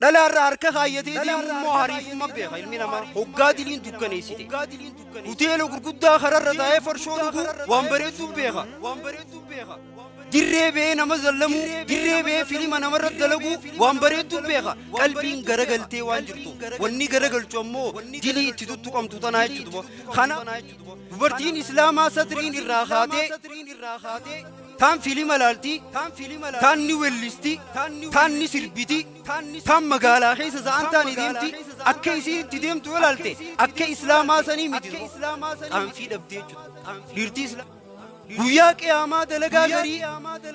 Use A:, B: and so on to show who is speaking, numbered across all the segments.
A: Dhalaarraa harka kaayyatee deemuu immoo hariifummaa beeka ilmi namaa. Hoggaa diliin dukkaneessite. Hoteela gurguddaa kararra taa'ee farshoo dhuguu waan bareedduu beeka. Dirree ba'ee nama zallamuu, dirree ba'ee filima namarra dalaguu waan bareedduu beeka. Qalbiin garagaltee waan jirtu. Wanni garagalchu ammoo dilii itti tuttuqamtu tanaa jechuudha. Kana dubartiin Islaamaa satriin irraa kaatee taan filima laalti, taan ni wellisti, taan ni sirbiti, taan magaalaa keessa sa'aan taani deemti. Akka isiin itti deemtu yoo laalte akka Islaamaa sanii miti. Qaanfii dhabdee jechuudha. Dhiirtii Islaamaa. Guyyaa qiyaamaa dalagaa garii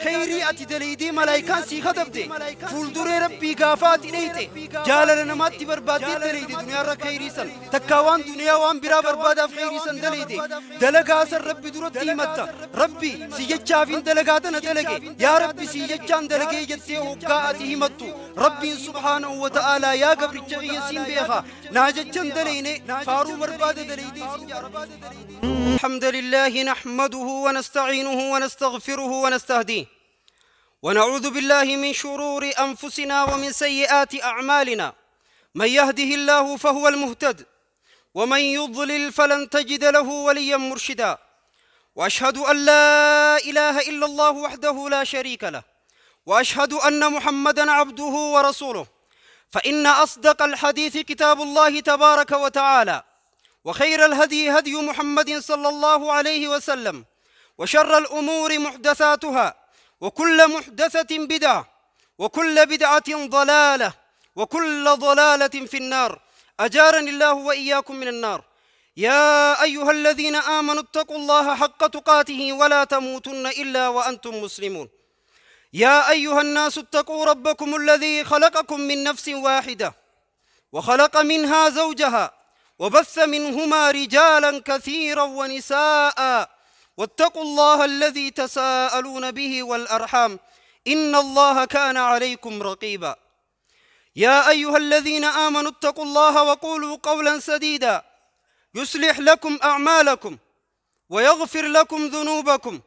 A: kheyrii ati dalaydee malaayikaan sii katabde fuulduree Rabbii gaafa ati dheyxe jaalala namaatti barbaaddee dalayde duniyaarra kheyrii san takkaa waan duniyaa waan biraa barbaadaaf kheyrii san dalayde dalagaa san Rabbi duratti himatta. Rabbi si jechaafin dalagaa tana dalage, yaa Rabbi si jechaan dalagee jettee hoggaa ati himattu Rabbiin subhaanahu wa ta'aalaa yaa gabricha kiyya siin beeka naa jechan dalayne faaruu barbaada dalaydee siin jaa. الحمد لله نحمده ونستعينه ونستغفره ونستهديه ونعوذ بالله من شرور أنفسنا ومن سيئات أعمالنا. من يهده الله فهو المهتد ومن يضلل فلن تجد له وليا مرشدا. وأشهد أن لا إله إلا الله وحده لا شريك له وأشهد أن محمدا عبده ورسوله. فإن أصدق الحديث كتاب الله تبارك وتعالى وخير الهدي هدي محمد صلى الله عليه وسلم وشر الأمور محدثاتها وكل محدثة بدعة وكل بدعة ضلالة وكل ضلالة في النار. أجارني الله وإياكم من النار. يا أيها الذين آمنوا اتقوا الله حق تقاته ولا تموتن إلا وأنتم مسلمون. يا أيها الناس اتقوا ربكم الذي خلقكم من نفس واحدة وخلق منها زوجها وبث منهما رجالا كثيرا ونساء واتقوا الله الذي تساءلون به والأرحام إن الله كان عليكم رقيبا. يا أيها الذين آمنوا اتقوا الله وقولوا قولا سديدا يصلح لكم أعمالكم ويغفر لكم ذنوبكم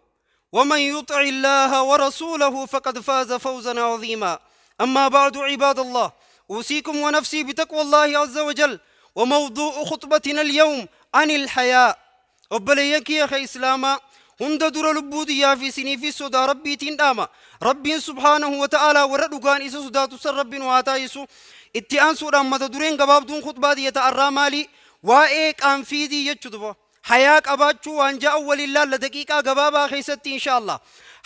A: ومن يطع الله ورسوله فقد فاز فوزا عظيما. أما بعد، عباد الله، أوصيكم ونفسي بتقوى الله عز وجل. وموضوع خطبتنا اليوم عن الحياء. Obboleeyyan kiyya ka Islaamaa, hunda dura lubbuu xiyyaa fi isinii fi sodaa Rabbiitiin dhaama. Rabbiin subhaanahu wa ta'aalaa warra dhugaan isa sodaatu san Rabbiin waa taasisu. Itti aansuudhaan mata dureen gabaabduun khutbaa xiyya ta'arraa maali? Waa'ee qaanfiitii jechuudha. Hayaa qabaachuu waan ja'an waliin laalla daqiiqaa gabaabaa keessatti insha Allah.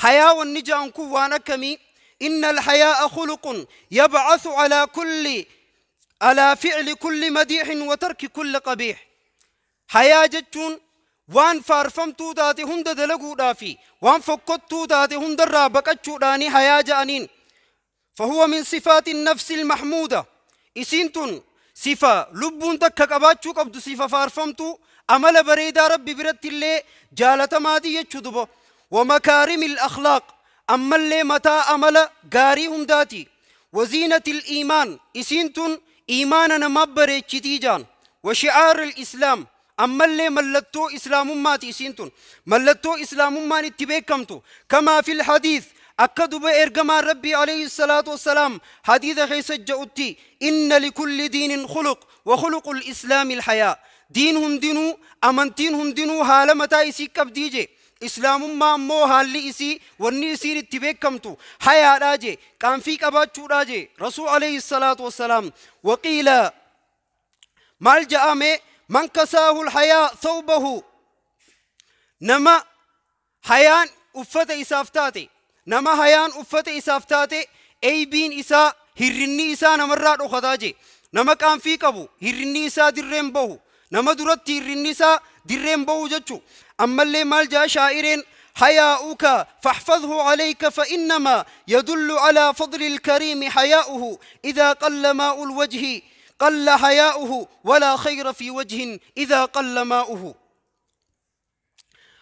A: Hayaa wanni ja'an kun waan akkamii? إن الحياء خلق يبعث على فعل كل مديح وترك كل قبيح. Hayaa jechuun waan faarfamtuu taate hunda dalaguudhaa fi waan fokkottuu taate hundarraa baqachuudhaani hayaa ja'aniin. فهو من صفات النفس المحمودة. Isiin tun sifa lubbuun takka qabaachuu qabdu, sifa faarfamtuu, amala bareedaa Rabbi biratti illee jaalatamaati jechuu duba. ومكارم الأخلاق, ammallee mataa amala gaarii hundaati. وزينة الإيمان, isiin tun iimaana nama bareechitii jaan. وشعار الإسلام, ammallee mallattoo islaamummaati. Isiin tun mallattoo islaamummaan itti beekamtu. كما في الحديث, akka duba ergamaan Rabbii عليه الصلاة والسلام hadiisa keessa ja'utti: إن لكل دين خلق وخلق الإسلام الحياء. Diin hundinuu, amantiin hundinuu haala mataa isii qabdii je. Islaamummaa ammoo haalli isii, wanni isiin itti beekamtu hayaadhaa je, qaanfii qabaachuudhaa je Rasuul عليه الصلاة والسلام. وقيل, maal ja'ame? من كساه الحياء ثوبه, nama hayaan uffata isaaf taate, nama hayaan uffata isaaf taate, eybiin isaa, hirrinni isaa namarraa dhokataa je. Nama qaanfii qabu hirrinni isaa dirreen bahu, nama duratti hirrinni isaa dirreen bahu jechu. Ammallee maal jaa shaa'ireen? حياؤك فاحفظه عليك فإنما يدل على فضل الكريم حياؤه، إذا قل ماء الوجه قل حياؤه، ولا خير في وجه إذا قل ماؤه.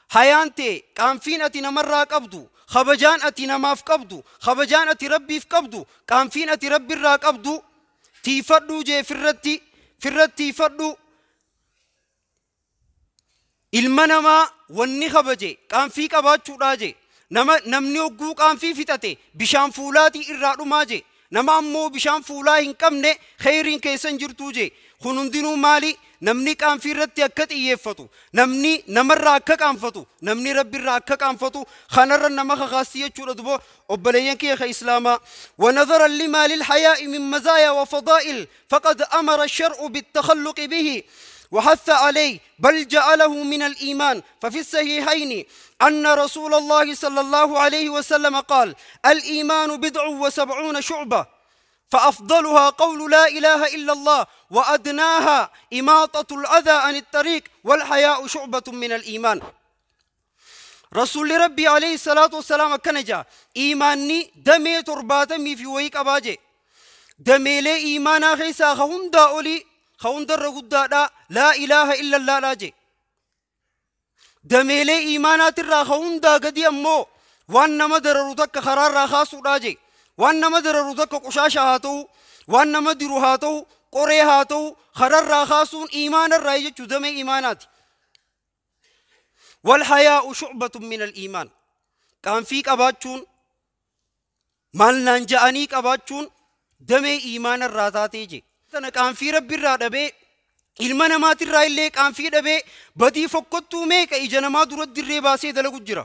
A: Hayaan tee, qaanfiin ati namarraa qabdu, kabajaan ati namaaf qabdu, kabajaan ati Rabbiif qabdu, qaanfiin ati Rabbirraa qabdu tiifadhuu jee. Firratti tiifadhu. Ilma namaa wanni kabaje qaanfii qabaachuudhaa je. Nama namni hogguu qaanfii fixate bishaan fuulaatii irraa dhumaa je. Nama ammoo bishaan fuulaa hin qabne kheyriin keessan jirtuu jee. Kun hundinuu maali? Namni qaanfii irratti akka xiyyeeffatu, namni namarraa akka qaanfatu, namni rabbirraa akka qaanfatu kanarra nama kakaasti jechuudha dubo obboleeyyan kiyya ka islaamaa. ونظرا لما للحياء من مزايا وفضائل فقد أمر الشرع بالتخلق به وحث عليه بل جعله من الإيمان. ففي الصحيحين أن رسول الله صلى الله عليه وسلم قال: الإيمان 70 شعبة، فأفضلها قول لا إله إلا الله، وأدناها إماطة الأذى عن الطريق، والحياء شعبة من الإيمان. رسول ربي عليه الصلاة والسلام كنجا إيماني دمي ترباتمي في ويك أباجي دمي لي إيمانا خيسا خوندا أولي خوندا رغدا لا إله إلا الله لاجي دمي لي إيمانا ترى خوندا قدي أمو وان نمدر رتك خرار راخاسو لاجي وان نمدر رتك قشاشة هاتو وان نمدر هاتو قري هاتو خرار راخاسون إيمان الرايجة دمي إيمانات. والحياء شعبة من الإيمان. كان فيك أباتشون مالنا جانيك أباتشون دمي إيمان الراتاتيجي. كان في ربي الرادبي ilma namaatirraa illee qaanfii dhabee badii fokkottuu meeqa ija namaa dura dirree baasee dalagu jira.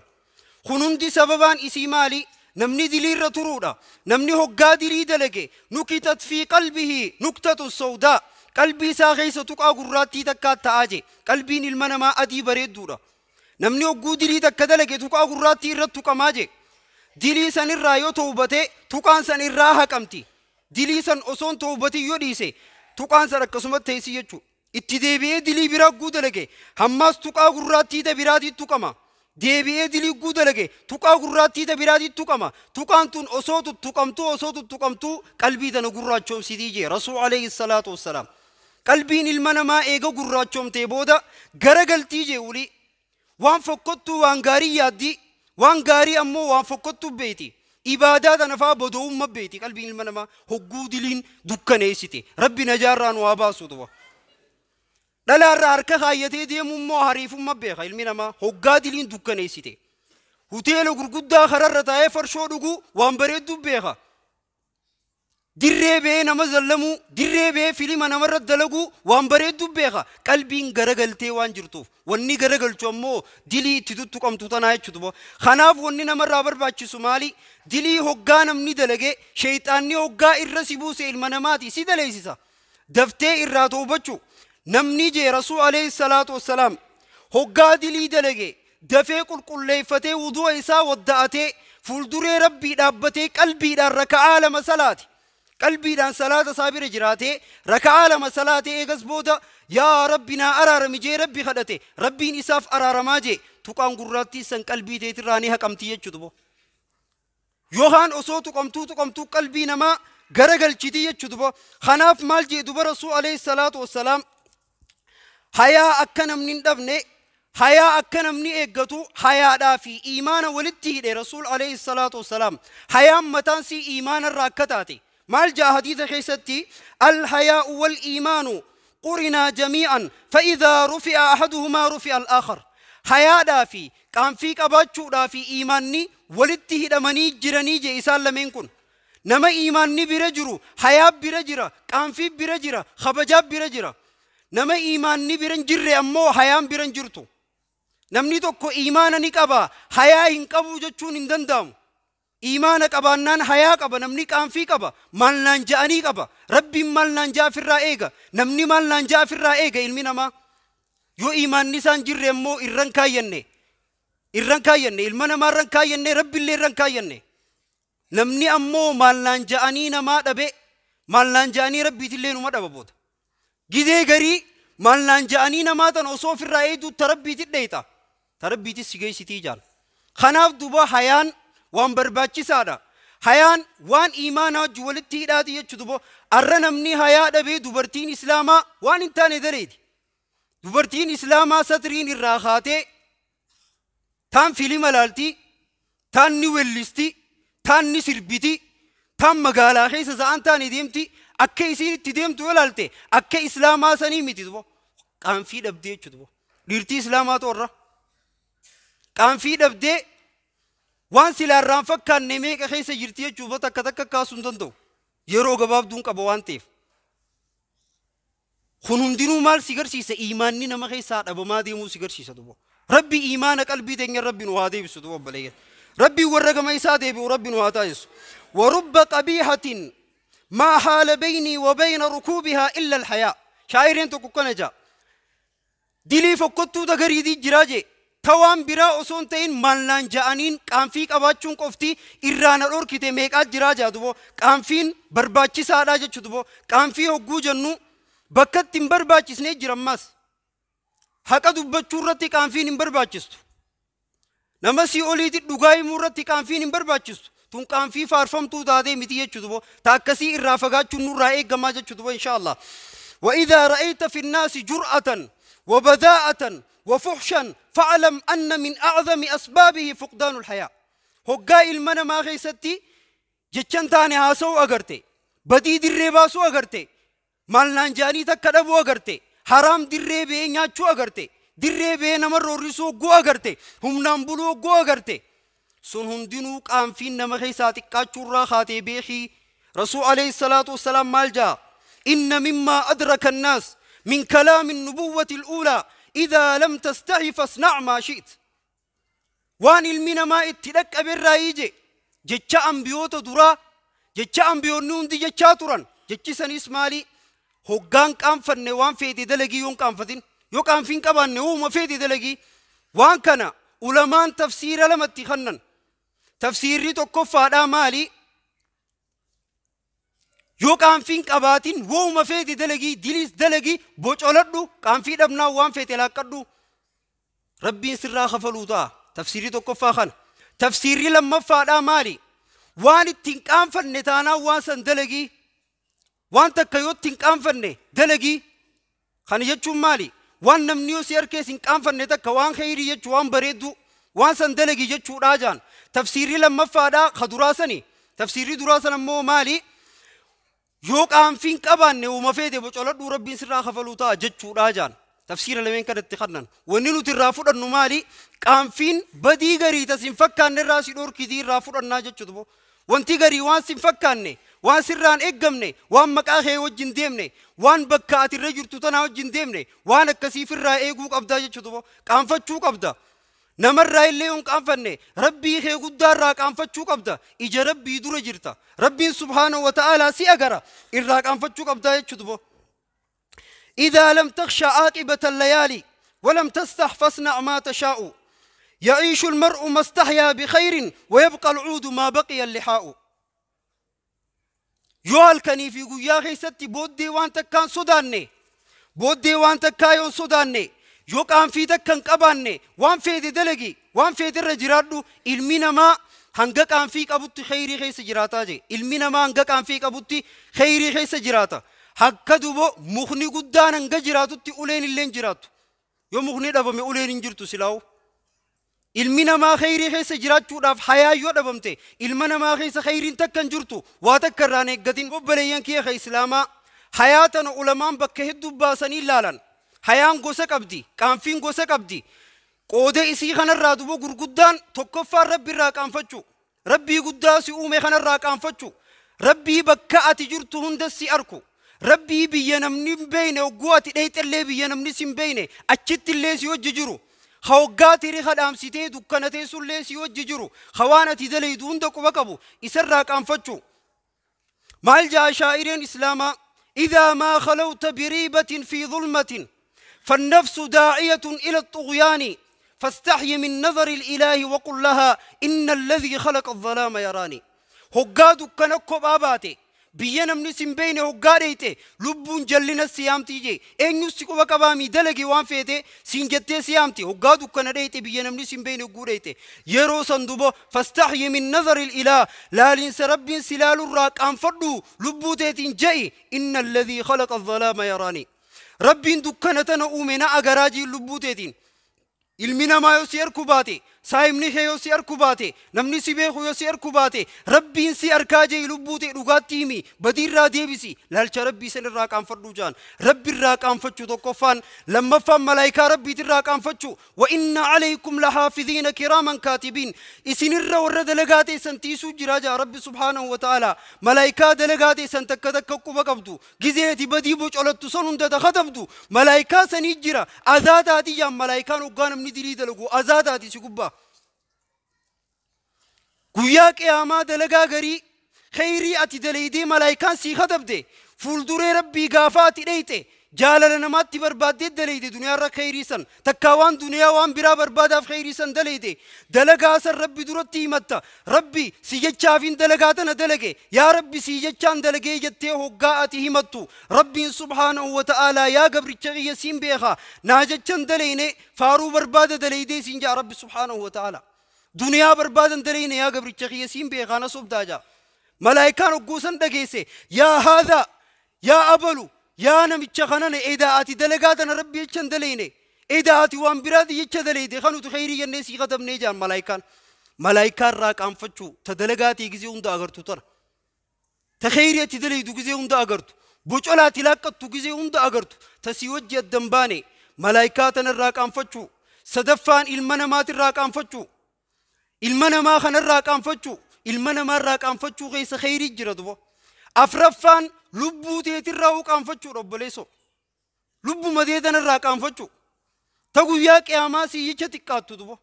A: Kun hundi sababaan isii maali? Namni diliirra turuudha. Namni hoggaa dilii dalage nukitat fi qalbihi nuktatu sawdaa. Qalbii isaa keessa tuqaa gurraattii takkaa ta'aa je. Qalbiin ilma namaa adii bareedduudha. Namni hogguu dilii takka dalage tuqaa gurraattii irratti tuqamaa je. Dilii san irraa yoo toobate tuqaan san irraa haqamti. Dilii san osoon toobatii yoo dhiise tuqaan san akkasumatti teessii jechuudha. Itti deebi'ee dilii biraa guu dalage hammaas tuqaa gurraattii ta biraatii tuqama. Deebi'ee dilii guu dalage tuqaa gurraattii ta biraatii tuqama. Tuqaan tun osoo tuttuqamtuu osoo tuttuqamtuu qalbii tana gurraachoomsitii jee Rasuul alayhi salaatu wassalaam. Qalbiin ilma namaa eega gurraachoomtee booda garagaltii jee ulii. Waan fokkottuu waan gaarii yaaddi, waan gaarii ammoo waan fokkottuu beeti. Ibaadaa tana fa'aa bodo'umma beeti qalbiin ilma namaa hogguu diliin dukkaneessite. Rabbi najaarraa nu haa baasu duba. Dhalaarraa harka kaayyatee deemu immoo hariifumma beeka ilmi namaa hoggaa diliin dukkaneessite. Hoteela gurguddaa kararra taa'ee farshoo dhuguu waan bareedduu beeka. Dirree ba'ee nama zallamuu, dirree ba'ee filima namarra dalaguu waan bareedduu beeka. Qalbiin garagaltee waan jirtuuf wanni garagalchu ammoo dilii itti tuttuqamtu tanaa jechuudha. Kanaaf wanni namarraa barbaachisu maali? Dilii hoggaa namni dalage sheeyxaanni hoggaa irra si buuse ilma namaati si daleessisa. Daftee irraa toobachuu. Namni jee Rasuul alayhi salaatu wassalaam hoggaa dilii dalage dafee qulqulleeffatee wudu'a isaa wadda'atee fuulduree rabbii dhaabbatee qalbiidhaan raka'aa lama salaate. Qalbiidhaan salaata isaa bira jiraatee raka'aa lama salaatee eegas booda yaa rabbi naa araarami jee rabbi kadhate rabbiin isaaf araaramaa jee tuqaan gurraattii san qalbii teetirraa ni haqamtii jechuudha. Yookaan osoo tuqamtuu tuqamtuu qalbii namaa garagalchitii jechuudha. Kanaaf maal jee duba Rasuul alayhi salaatu wassalaam hayaa akka namni hin dhabne hayaa akka namni eeggatu hayaadhaa fi iimaana walitti hidhe Rasuul alayhi salaatu wassalaam. Hayaan mataan sii iimaana irraa akka taate maal jaa hadiisa keessatti alhayaa'u wal iimaanu qurinaa jamii'an fa'idaa rufi'a ahaduhumaa rufi'a al-aakhar. Hayaadhaa fi qaanfii qabaachuudhaa fi iimaanni walitti hidhamanii jiranii jee isaan lameen kun. Nama iimaanni bira jiru hayaa bira jira, qaanfii bira jira, kabajaa bira jira. Nama iimaanni bira hin jirre ammoo hayaan bira hin jirtu. Namni tokko iimaana ni qaba, hayaa hin qabu jechuun hin danda'amu. Iimaana qabaannaan hayaa qaba, namni qaanfii qaba, maal naan ja'anii qaba. Rabbiin maal naan ja'a ofirraa eega, namni maal naan ja'a ofirraa eega ilmi namaa. Yoo iimaanni isaan jirre ammoo irran kaayyanne, irran kaayyanne, ilma namaa irran kaayyanne, rabbiillee irran kaayyanne. Namni ammoo maal naan ja'anii namaa dhabe, maal naan ja'anii rabbiitillee numa dhaba booda. Gizee garii maal naan ja'anii namaa tan osoo ofirraa eegduu ta rabbiitti dheeyta. Ta rabbiitti si geessitii jaal. Kanaaf duuba hayaan waan barbaachisaadha. Hayaan waan iimaanaa wajji walitti hidhaati jechuudha duuba. Arra namni hayaa dhabee dubartiin islaamaa waan hin taane dareeti. Dubartiin islaamaa satriin irraa kaatee taan filima laalti, taan ni wellisti, taan ni sirbiti, taan magaalaa keessa sa'aan taane deemti. Akka isiin itti deemtu yoo ilaalte akka islaamaa sanii miti duuba. Qaanfii dhabdee jechuudha duuba. Dhiirtii islaamaa toorra. Qaanfii dhabdee waan silaarraan fakkaanne meeqa keessa jirti jechuudha takka takka kaasuu hin danda'u. Yeroo gabaabduun qaba waan ta'eef. Kun hundinuu maal si garsiisa? Iimaanni nama keessaa dhabamaa deemuu si garsiisa duba. Rabbi iimaana qalbii teenya Rabbi nu haa deebisu duba obboleeyyan. Rabbi warra gama isaa deebi'u Rabbi nu haa taasisu. Warubba qabiihatin maa haala beynii wa beyna rukuubihaa illa alhayaa. Shaa'ireen tokko kana jaa. Dilii fokkottuu tagariitii jiraa jee. Tawaan biraa osoo hin ta'in maallaan ja'aniin qaanfii qabaachuun qofti irraa na dhorkite meeqaa jiraa jaa dubo. Qaanfiin barbaachisaadha jechuu dubo. Qaanfii hogguu jennu bakka itti hin barbaachisne jira ammas. Haqa dubbachuu irratti qaanfiin hin barbaachistu. Nama sii oliitti dhugaa himuu irratti qaanfiin hin barbaachistu. Tun qaanfii faarfamtuu taatee miti jechuu dubo. Ta akkasii irraa fagaachuun nurraa eeggamaa jechuu dubo inshaallah. وإذا رأيت في الناس جرأة وبذاءة وفحشا فاعلم أن من أعظم أسبابه فقدان الحياء. هقا المنا ما غيستي جتشن تاني هاسو أغرتي بدي دري باسو أغرتي مالنان جاني تكدبو أغرتي حرام دري بي نياچو أغرتي دري بي نمر روريسو غو أغرتي هم نامبلو غو أغرتي سن هندنو قانفين نما خيساتي قاچورا خاتي بيخي. رسول عليه الصلاة والسلام مالجا إن مما أدرك الناس من كلام النبوة الأولى إذا لم تستحي فاصنع ما شئت. وان المنا ما اتلك بالرايجي جتشا أنبيوت درا جتشا أنبيون دي جتشا تران جتشي سن إسمالي هقان كان فن وان فيدي دلقي يون كان فتن يو كان فين كبان نو ما فيدي دلقي. وان كان علمان تفسير لما تخنن تفسيري تكفى مالي yoo qaanfiin qabaatin wooma feete dalagii diliis dalagii bocoladhu qaanfii dhabnaa waan feete laaqqadhu rabbiin sirraa kafaluu ta'a. Tafsiirri tokkoffaa kana. Tafsiirri lammaffaadhaa maali? Waan ittiin qaanfanne taanaan waan san dalagii waan takka yoo ittiin qaanfanne dalagii. Kana jechuun maali? Waan namni yoo si harkees hin qaanfanne takka waan kheyrii jechuu waan bareeddu waan san dalagii jechuudhaa jaan. Tafsiirri lammaffaadhaa ka duraa sani. Tafsiirri duraa san ammoo maali? Yoo qaanfiin qabaanne uuma feete bocoladhuu rabbiin sirraa kafaluu ta'a jechuudhaa jaan. Tafsiira lameen kanatti kannan. Wanni nuti irraa fudhannu maali? Qaanfiin badii garii tas hin fakkaanne irraa si dhorkitii irraa fudhannaa jechuudha. Wanti garii waan si hin fakkaanne, waan sirraan eeggamne, waan maqaa kee wajjin deemne, waan bakka ati irra jirtu tanaa wajjin deemne, waan akkasiif irraa eeguu qabdaa jechuudha. Qaanfachuu qabda. Namarraa illee yoon qaanfanne rabbii kee guddaarraa qaanfachuu qabda. Ija rabbii dura jirta. Rabbiin subhaanahu wa ta'aalaa si agara irraa qaanfachuu qabdaa jechuudha. إذا لم تخشى عاقبة الليالي ولم تستح فاصنع ما تشاء. يعيش المرء ما استحيا بخير ويبقى العود ما بقي اللحاء. yoo halkanii fi guyyaa keessatti booddee waan takkaan sodaanne booddee waan takkaa yoon sodaanne yoo qaanfii takka hin qabaanne waan feete dalagi waan feete irra jiraadhu. Ilmi namaa hanga qaanfii qabutti kheyrii keessa jiraataa jee. Ilmi namaa hanga qaanfii qabutti kheyrii keessa jiraata. Hakka dubo mukni guddaan hanga jiraatutti uleen illeen jiraattu. Yoo mukni dhabame uleen hin jirtu silaa'u. Ilmi namaa kheyrii keessa jiraachuudhaaf hayaa yoo dhabamte ilma namaa keessa kheyriin takka hin jirtu waa takka irraan eeggatin. Obboleeyyan kiyya islaamaa hayaa tana ulamaan bakka hedduu baasanii ilaalan. Hayaan gosa qabdi, qaanfiin gosa qabdi. Qooda isii kanarraa dubo gurguddaan tokkoffaan rabbi irraa qaanfachuu. Rabbii guddaa si uume kanarraa qaanfachuu. Rabbii bakka ati jirtu hunda si arku. Rabbii biyya namni hin beeyne hogguu ati dheeyxellee biyya namni si hin beeyne achitti illee si wajji jiru. Hoggaa tirii kadhaamsitee dukkana teessullee si wajji jiru. Hawaan ati dalaydu hunda quba qabu isarraa qaanfachuu. Maal jaa shaa'ireen islaamaa? إذا ما خلوت بريبة في ظلمة فالنفس داعية إلى الطغيان فاستحي من نظر الإله وقل لها إن الذي خلق الظلام يراني. هقا دكنا كباباتي biyya namni sin beeyne hoggaa dheeyte lubbuun jallina si yaamti jee eenyu si quba qabaamii dalagi waan feete siin jettee si yaamti hoggaa dukkana dheeyte biyya namni sin beeyne hogguu dheeyte yeroo san dubo fastaxyi min nazari ilaa laalinsa rabbiin si laalurraa qaanfadhu lubbuu teetiin je'i inna alladhii khalaqa الظalaama yaraani rabbiin dukkana tana uume na agaraa jiin lubbuu teetiin. Ilmi namaa yoo si harku baate Saayimni kee yoo si arku baate, namni si beeku yoo si arku baate, rabbiin si arkaa jee lubbuu ta'e dhugaatti himi, badiirraa deebisi, laalcha rabbii san irraa qaanfadhuu jaan. Rabbi irraa qaanfachuu tokkoffaan, lammaffaan malaayikaa rabbiitirraa qaanfachuu. Wa inna alaykum lahaafiziina kiraaman kaatibiin, isinirra warra dalagaa teessan tiisuu jira jaa rabbi subhaanahu wa ta'ala. Malaayikaa dalagaa teessan takka takka quba qabdu, gizeeti badii bocolattu san hunda katabdu malaayikaa sanii jira. Azaa taati jaan malaayikaan hoggaa namni dilii dalagu azaa taati si gubbaa. Guyyaa qiyaamaa dalagaa garii kheyrii ati dalaydee malaayikaan sii katabde fuulduree rabbii gaafa ati dheyxe jaalala namaatti barbaaddee dalayde duniyaarra kheyrii san takkaa waan duniyaa waan biraa barbaadaaf kheyrii san dalayde dalagaa san rabbi duratti himatta. Rabbi si jechaafin dalagaa tana dalage, yaa rabbi si jechaan dalagee jettee hoggaa ati himattu rabbiin subhaanahu wa ta'aalaa yaa gabricha kiyya siin beeka, naa jechan dalayne faaruu barbaada dalaydee siin jaa rabbi subhaanahu wa ta'aalaa. Duniyaa barbaadan dalayne yaa gabricha kiyya siin beekaa na sobdaa jaa. Malaayikaan hogguu san dhageesse yaa haadha yaa abalu yaa namicha kanana edaa ati dalagaa tana rabbi jechan dalayne, edaa ati waan biraati jecha dalayde kanutu kheyrii jennee sii katabnee jaan malaayikaan. Malaayikaa irraa qaanfachuu ta dalagaatii gizee hunda agartu tana, ta kheyrii ati dalaydu gizee hunda agartu, bocolaati laaqqattu gizee hunda agartu, ta sii wajji addan baane malaayikaa tana irraa qaanfachuu. Sadaffaan ilma namaatirraa qaanfachuu, ilma namaa kanarraa qaanfachuu, ilma namaarraa qaanfachuu keessa kheyrii jira duba. Afraffaan lubbuu teetirraa qaanfachuudha obboleessoo, lubbuma tee tanarraa qaanfachuu ta guyyaa qiyaamaa sii jecha xiqqaattu duba.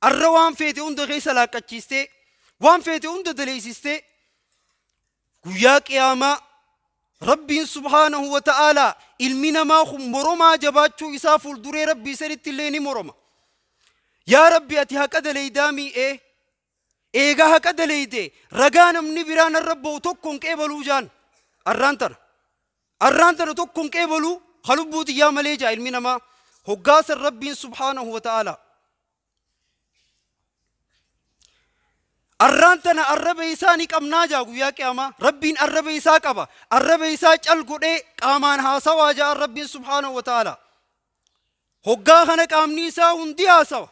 A: Arra waan feete hunda keessa laaqqachiistee waan feete hunda daleessistee guyyaa qiyaamaa rabbiin subhaanahu wa ta'aalaa ilmi namaa kun moromaa jabaachuu isaa fuulduree rabbii sanitti illee ni moroma. Yaa rabbi ati haqa daleydaa mi'ee eegaa haqa daleyde ragaa namni biraa narra ba'u tokko hin qeebaluu jaan. Arraan tana tokko hin qeebaluu ka lubbuu xiyyaa malee jaa ilmi namaa. Hoggaasan rabbiin subhaanahu wa ta'aalaa arraan tana arraba isaa ni qabnaa jaa guyyaa qiyaamaa. Rabbiin arraba isaa qaba, arraba isaa cal godhee qaamaan haasawaa jaa rabbiin subhaanahu wa ta'aalaa. Hoggaa kana qaamni isaa hundi haasawa,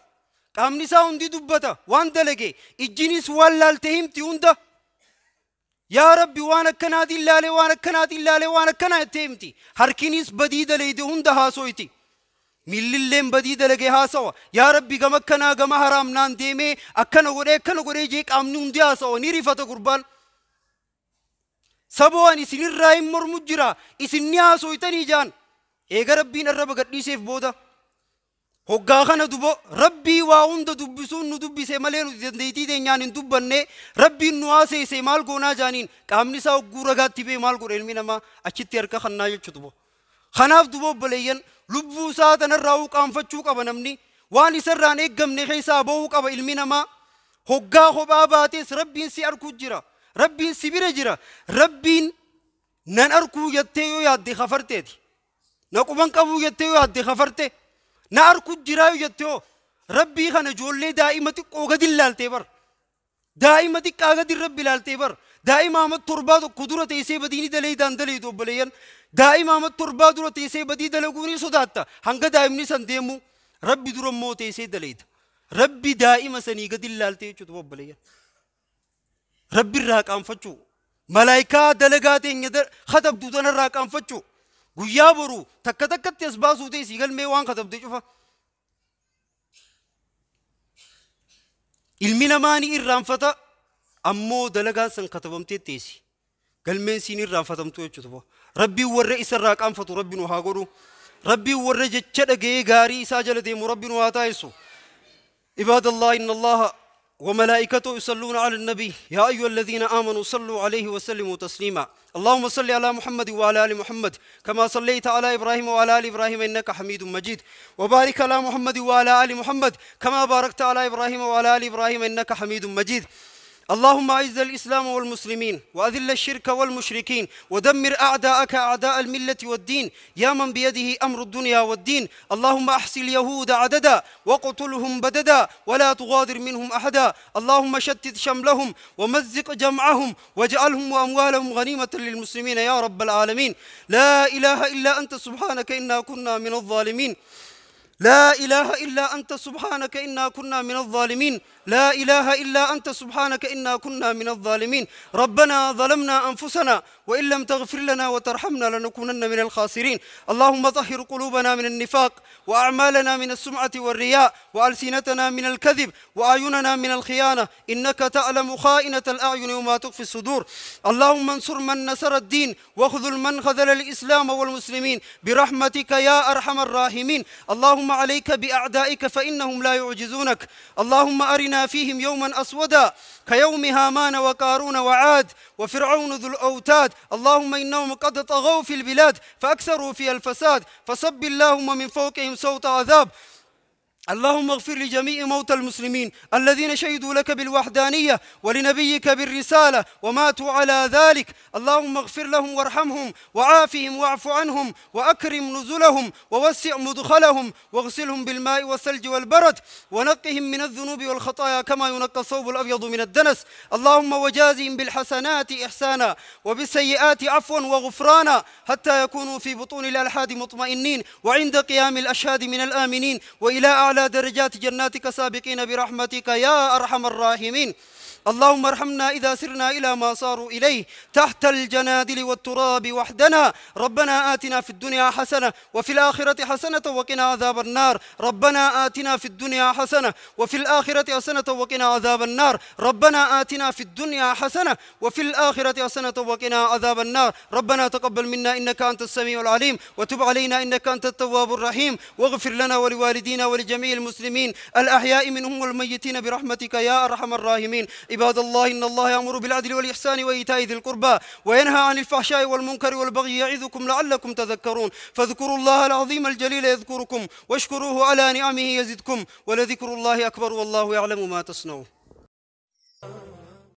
A: qaamni isaa hundi dubbata waan dalage, ijjinis waan laalte himti hunda. Yaa rabbi waan akkanaatiin laalee waan akkanaatiin laalee waan akkanaa jettee himti. Harkinis badii daleyde hunda haasoyti, miillilleen badii dalage haasawa. Yaa rabbi gama akkanaa gama haraam naan deemee akkana godhee akkana godhee jee qaamni hundi haasawa. Ni rifata gurbaan. Saba waan isinirraa hin mormu jira, isin ni haasoytanii jaan. Eega rabbiin arraba gadhiiseef booda hoggaa kana dubo rabbii waa hunda dubbisuun nu dubbise malee nuti dandeettii teenyaan hin dubbanne, rabbiin nu haaseesse maal goonaa jaaniin. Qaamni isaa hogguu ragaatti bee maal godhe ilmi namaa achitti harka kannaa jechuu dubo. Kanaaf dubo obboleeyyan lubbuu isaa tanarraa qaanfachuu qaba namni, waan isarraan eeggamne keessaa bahuu qaba ilmi namaa. Hoggaa kophaa baatees rabbiin si arkuu jira, rabbiin si bira jira. Rabbiin nan arkuu jettee yoo yaadde kafarteeti, na quban qabuu jettee yoo yaadde kafarte, na arku jiraa yoo jette hoo rabbii kana ijoollee daa'ima xiqqoo gadi ilaaltee bar, daa'ima xiqqaa gadi rabbi ilaaltee bar. Daa'ima amma torbaa tokko dura teessee badii ni daleeydaan daleeydu obboleeyyan, daa'ima amma torbaa dura teessee badii dalaguu ni sodaatta hanga daa'imni san deemu. Rabbi dura immoo teessee daleeyda, rabbi daa'ima sanii gadi ilaaltee jechuudha obboleeyyan. Rabbi irraa qaanfachuu, malaayikaa dalagaa teenya katabdu tanarraa qaanfachuu, guyyaa boru takka takkatti as baasuu teessii galmee waan katabde cufa. Ilmi namaa ni irraanfata ammoo dalagaan san katabamtee teessi, galmeen siin irraanfatamtu jechuudha. Rabbiin warra isarraa qaanfatu rabbi nu haa godhu. Rabbiin warra jecha dhaga'ee gaarii isaa jala deemu rabbi nu haa taasisu. عباد الله إن الله وملائكته يصلون على النبي يا أيها الذين آمنوا صلوا عليه وسلموا تسليما. اللهم صل على محمد وعلى آل محمد كما صليت على إبراهيم وعلى آل إبراهيم إنك حميد مجيد، وبارك على محمد وعلى آل محمد كما باركت على إبراهيم وعلى آل إبراهيم إنك حميد مجيد. اللهم أعز الإسلام والمسلمين وأذل الشرك والمشركين ودمر أعداءك أعداء الملة والدين يا من بيده أمر الدنيا والدين. اللهم أحص اليهود عددا وقتلهم بددا ولا تغادر منهم أحدا. اللهم شتت شملهم ومزق جمعهم واجعلهم وأموالهم غنيمة للمسلمين يا رب العالمين. لا إله إلا أنت سبحانك إنا كنا من الظالمين. لا إله إلا أنت سبحانك إنا كنا من الظالمين. لا إله إلا أنت سبحانك إنا كنا من الظالمين. ربنا ظلمنا أنفسنا وإن لم تغفر لنا وترحمنا لنكونن من الخاسرين. اللهم طهر قلوبنا من النفاق، وأعمالنا من السمعة والرياء، وألسنتنا من الكذب، وأعيننا من الخيانة، إنك تعلم خائنة الأعين وما تخفي الصدور. اللهم انصر من نصر الدين، واخذل من خذل الإسلام والمسلمين برحمتك يا أرحم الراحمين. اللهم عليك بأعدائك فإنهم لا يعجزونك. اللهم أرنا فيهم يوما أسودا كيوم هامان وقارون وعاد وفرعون ذو الأوتاد. اللهم إنهم قد طغوا في البلاد فأكثروا فيها الفساد، فصب اللهم من فوقهم صوت عذاب. اللهم اغفر لجميع موتى المسلمين الذين شهدوا لك بالوحدانية ولنبيك بالرسالة وماتوا على ذلك. اللهم اغفر لهم وارحمهم وعافهم واعف عنهم وأكرم نزلهم ووسع مدخلهم واغسلهم بالماء والثلج والبرد ونقهم من الذنوب والخطايا كما ينقى الثوب الأبيض من الدنس. اللهم وجازهم بالحسنات إحسانا وبالسيئات عفوا وغفرانا حتى يكونوا في بطون الألحاد مطمئنين وعند قيام الأشهاد من الآمنين وإلى أعلى درجات جناتك سابقين برحمتك يا أرحم الراحمين. اللهم ارحمنا إذا سرنا إلى ما صاروا إليه تحت الجنادل والتراب وحدنا. ربنا آتنا في الدنيا حسنة وفي الآخرة حسنة وقنا عذاب النار. ربنا آتنا في الدنيا حسنة وفي الآخرة حسنة وقنا عذاب النار. ربنا آتنا في الدنيا حسنة وفي الآخرة حسنة وقنا عذاب النار. ربنا تقبل منا إنك أنت السميع العليم، وتب علينا إنك أنت التواب الرحيم، واغفر لنا ولوالدينا ولجميع المسلمين الأحياء منهم والميتين برحمتك يا أرحم الراحمين. عباد الله، إن الله يأمر بالعدل والإحسان وإيتاء ذي القربى وينهى عن الفحشاء والمنكر والبغي يعظكم لعلكم تذكرون. فاذكروا الله العظيم الجليل يذكركم، واشكروه على نعمه يزدكم، ولذكر الله أكبر، والله يعلم ما تصنعون.